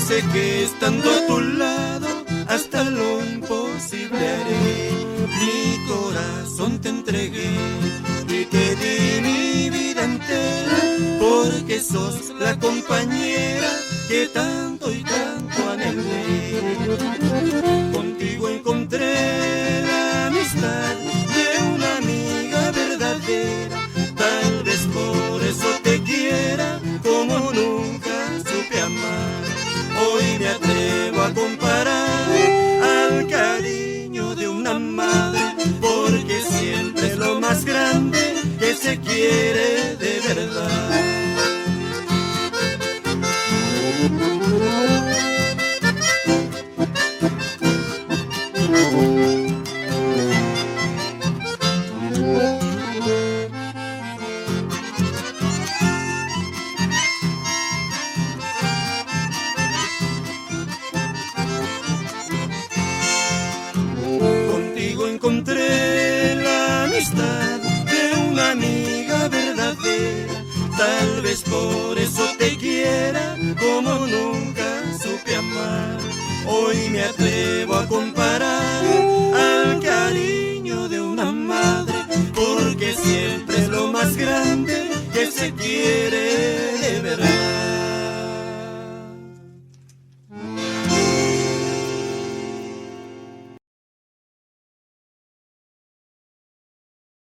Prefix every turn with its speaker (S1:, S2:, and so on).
S1: sé que estando a tu lado hasta lo imposible haré. Mi corazón te entregué y te di mi vida entera, porque sos la compañera que tanto y tanto anhelé. Contigo encontré la amistad de una amiga verdadera, tal vez por eso te quiera como nunca supe amar. Hoy me atrevo a comparar al cariño de una madre, porque siempre es lo más grande que se quiere de verdad. Contigo encontré la amistad de una amiga verdadera, tal vez por